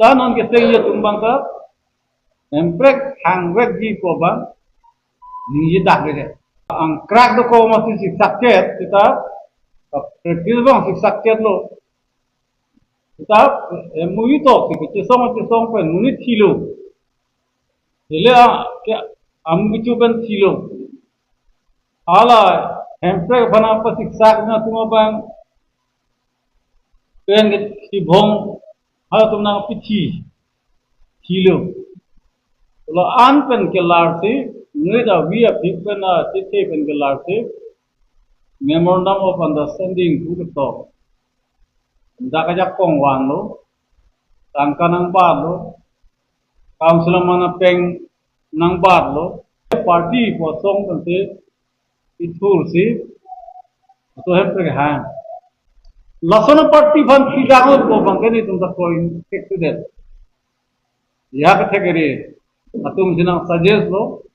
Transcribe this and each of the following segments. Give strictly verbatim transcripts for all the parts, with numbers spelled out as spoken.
Ta non kechengji atum abang ta, Hemprek hangvekji pu abang ningje dak re. Angkrak dokok masi siksak chet, seta practice abang siksak chetlo. Seta M O U tok si kechesong chesong pen monit thilo. Hile a, ke amu kecho pen thilo. Hala Hemprek aphan pasiksak na atum abang pen ke si bhong, halatum nangpithi thilo. La-an pen kelar si, noi da via pik pen a chethe pen kelar si, Memorandum of Understanding pu ketok. Dak ajakong vanglo, tangka nangbatlo, council aman apeng nangbatlo, party pu asong pen si ithur si, laso Hemprek hang. Lason a-party aphan pidaklo pu abang ke netum ta koin thekthedet. Ya kethek eri atum si nangsuggest lo,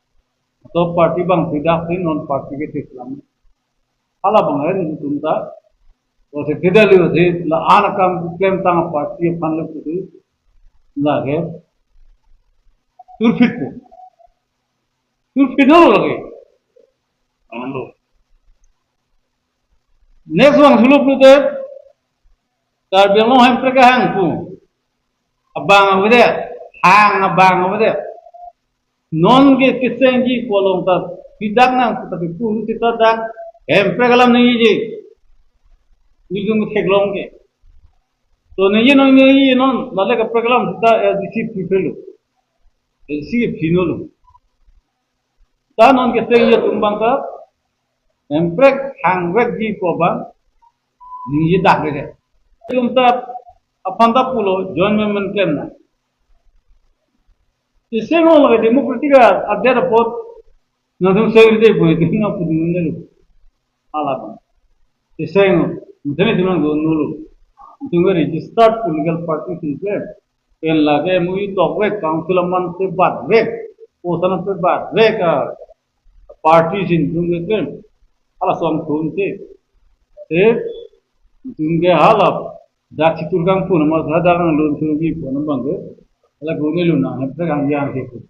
laso party abang pidak si non party ke theklam. Hala abang ke netum ta, o thekthedet lo si la-an akam klemtang party aphan lo si, lake turphitpo. Turphitlo lake. Anu. Next vangthulo pulote, Karbi Anglong Hemprek ahang pu abang avedet, hang abang avedet. Non ke kechengji pu along ta pidak nang pu ta kipu seta dak Hemprek alam ningjeji. Nelitum theklong ke. To ningje non, ningje non, lale kaprek alam seta L D C prepare lo. L D C ke phinolo. Ta non kechengji atum abang ta, Hemprek hangvekji pu abang ningje dak re. Atum ta aphan ta pulo, joint amendment klemnang. Isi mo lake democratic a, adet apot, nangtum sengri de pu, itum nangpudun nelo. Hala abang. Isi mo, itum itum nangdun nelo. Itum ke registered political party si klem. Pen lake M O U tokvek, council aman pebatvek, post aman pebatvek a, party si itum ke klem. Hala song thum te. Te, itum ke hala dak chitur kangpu nama sa dak nang lun thurgi pu abang ke. Hala gune lun nang, Hemprek hang yang ke.